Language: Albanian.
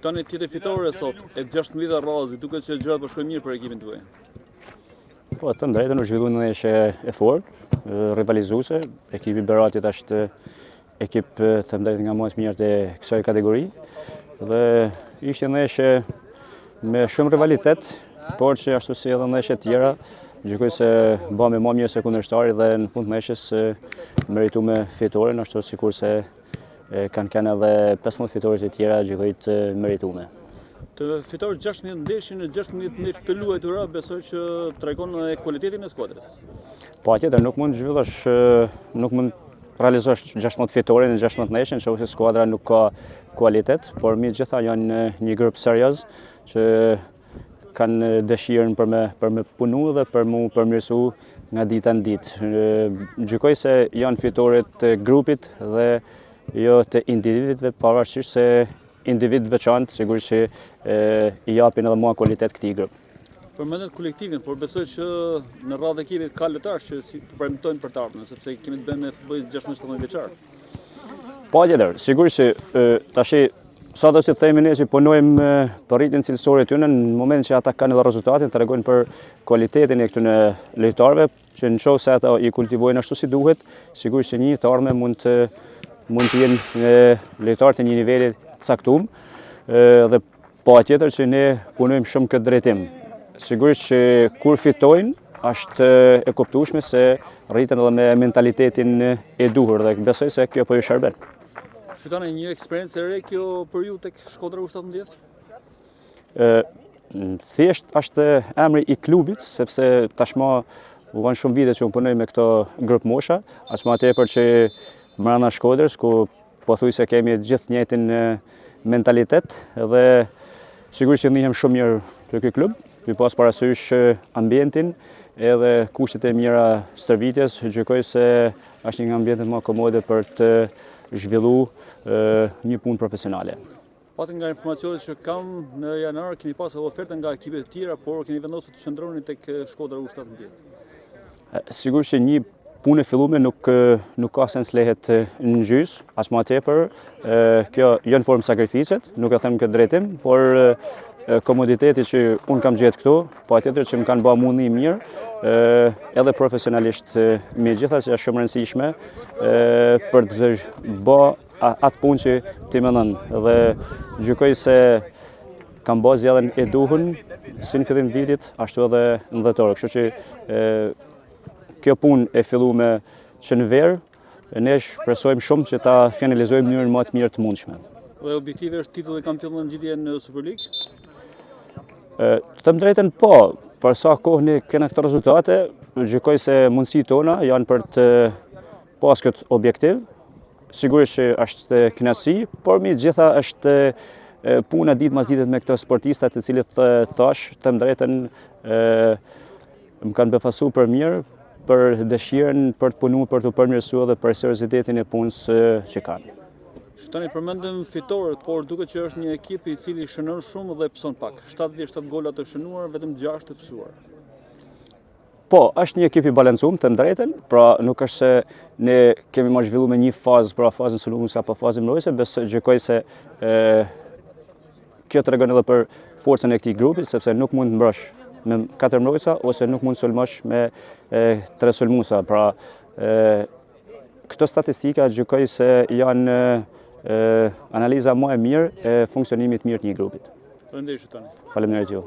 Tani tjetër fitore sot, e 16 radhazi, duket se gjërat po shkojnë mirë për ekipin tuaj. Po, të drejtën u zhvillu një ndeshje e fortë, rivalizuese. Ekipi i Beratit është ekip të drejtën nga më të mirët e kësaj kategori. Dhe ishte ndeshje me shumë rivalitet, por që ashtu si edhe ndeshjet tjera, gjykoj se bëmë më mirë se kundërshtari dhe në fund ndeshjes merituam fitoren, ashtu sikurse kanë qenë edhe 15 fitore të tjera gjykoj të meritume. Të fitosh 16 ndeshje në 16 ndeshje të luajtura, besoj që tregon edhe kualitetin e skuadrës. Patjetër, nuk mund të zhvillosh, nuk mund të realizosh 16 fitore në 16 ndeshje, nëse skuadra nuk ka kualitet, por mbi gjitha janë një grup serioz që kanë dëshirën për me, për me punu dhe për mu përmirësu nga dita në ditë. Gjykoj se janë fitore të grupit dhe jo të individëve, pavarësisht se individ veçantë, sigurisht që i japin edhe mua kualitet këtij grup. Përmendët kolektivin, por besoj që në radhë ekipit ka lojtarë që si premtojnë për të ardhmen, sepse kemi të bëjmë me futbollistë 16-17 vjeçar. Patjetër, sigurisht që tashi sa do si të themi ne që punojmë për rritjen cilësore të tyre, në moment që ata kanë edhe rezultatin, tregojnë për kualitetin e këtyre lojtarëve, që në qoftë se ata i kultivojnë ashtu si duhet, sigurisht që një të ardhme mund të mund të jenë lojtarë të një niveli të caktuar dhe patjetër që ne punojmë shumë këtë drejtim. Sigurisht që kur fitojnë, është e kuptueshme se rriten edhe me mentalitetin e duhur dhe besoj se kjo po ju shërben. Shytani, një eksperiencë e re kjo për ju tek Shkodra U17? Thjesht është emri i klubit, sepse tashmë u bën shumë vite që unë punoj me këto grup mosha, aq më tepër që mbrenda Shkodrës, ku pothuajse kemi gjithë njëjtin mentalitet dhe sigurisht që ndihem shumë mirë te ky klub, duke pas parasysh ambientin edhe kushtet e mira stërvitjes, gjykoj se është një nga ambientet më komode për të zhvillu një punë profesionale. Pati nga informacionet që kam në janar, keni pas edhe oferta nga ekipe të tjera, por keni vendosur të qëndroni tek Shkodra U17. Sigurisht që një punë e fillume nuk nuk ka sens lehet në gjys, as më tepër, kjo jo në formë sakrificet, nuk e them këtë drejtim, por komoditeti që unë kam gjetë këtu, patjetër që më kanë ba mu ni mirë, edhe profesionalisht me gjitha që është shumë rëndësishme, për të ba atë punë që ti mendon dhe gjykoj se kam ba zgjedhjen e duhun si në fillim të vitit, ashtu edhe në dhjetor. Kështu që e, kjo punë e fillume që në verë, ne shpresojmë shumë që ta finalizojmë në mënyrën më të mirë të mundshme. Dhe objektivi është titulli kampion dhe ngjitje në Superligë? Të them drejtën po, për sa kohë ne kena këto rezultate, gjykoj se mundësitë tona janë për të pas këtë objektiv, sigurisht që është kënaqësi, por mbi gjitha është puna ditë mas ditet me këto sportista të cilët thash, të them drejtën, më kanë befasu për mirë, për dëshirën për të punu, për të përmirësu dhe për seriozitetin e punës që kanë. Tani përmendëm fitoret, por duket që është një ekip i cili shënon shumë dhe pëson pak. 77 gola të shënuar, vetëm 6 të pësuar. Po, është një ekip i balancum, të drejtën, pra nuk është se ne kemi më zhvillu me një fazë, pra fazën sulmuese apo fazën mbrojtëse, besoj gjykoj se e, kjo tregon edhe për forcën e këtij grupi, sepse nuk mund të mbrosh me katër mbrojtësa ose nuk mund të sulmosh me e, tre sulmuesa. Pra, e, këto statistika gjykoj se janë e, analiza më e mirë e funksionimit mirë të një grupit. Faleminderit Tani. Faleminderit ju.